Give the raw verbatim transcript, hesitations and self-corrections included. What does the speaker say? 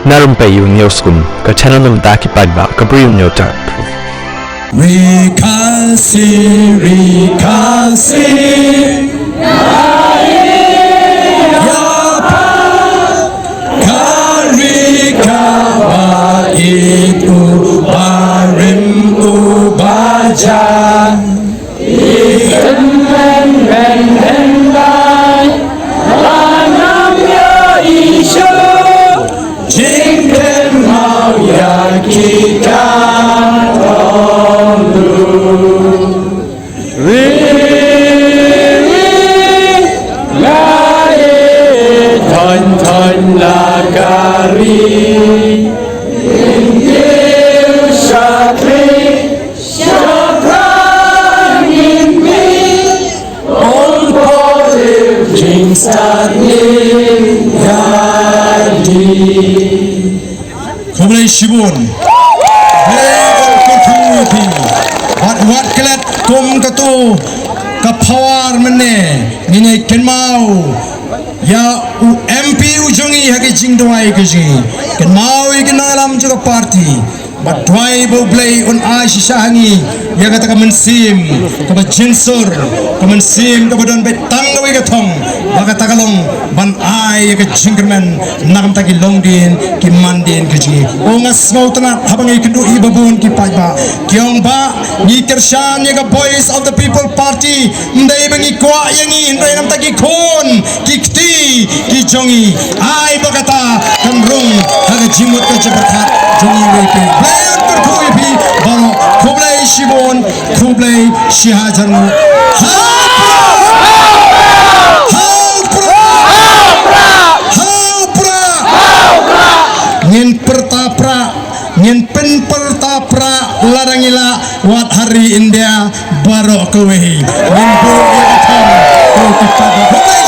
Na rympei ïa u hynñiew skun, ka channel na bynta ki paidbah, ka Bri u Hynñiewtrep. Ri Khasi, Ri Khasi, ïa pha ka ri kaba ïeit, uba rim uba jan. Khublei shibun. Khublei kyrkhu ïa phi. Bad wat klet kum katu ka power mynne ngin ïa kynmaw ïa u M P u jong ngi ha ki jingduwai ka jong ngi. Kynmaw ïa ki nongïalam jong ka party. Bad duwai ba U Blei un ai shisha ha ngi ïa kata ka mynsiem kaba jynsur, ka mynsiem kaba don beit tang kawei ka thong, ba kata ka long ban ai ïa ka jingkyrmen na ka bynta ki longdien ki mandien ki jong ngi. O nga sngewtynnat haba ngi kynduh ïa ba bun ki paidbah ki ong ba ngi kyrshan ïa ka Voice of the People Party. Ym dei ba ngi kwah ïa ngi, hynrei namar ki khun ki kti ki jong ngi. Ai ba kata kan rung ha ka jingmut ka jingpyrkhat jong ngi. Khublei kyrkhu ïa phi baroh, khublei shibun, khublei shihajar nguh. Ha u Prah! Ha u Prah! Ha u Prah! Ngin pyrta prah, ngin pynpyrta prah lada ngi lah, wat ha ri India baroh kawei. Ngin buh ïa ka thong. Ko ki paidbah.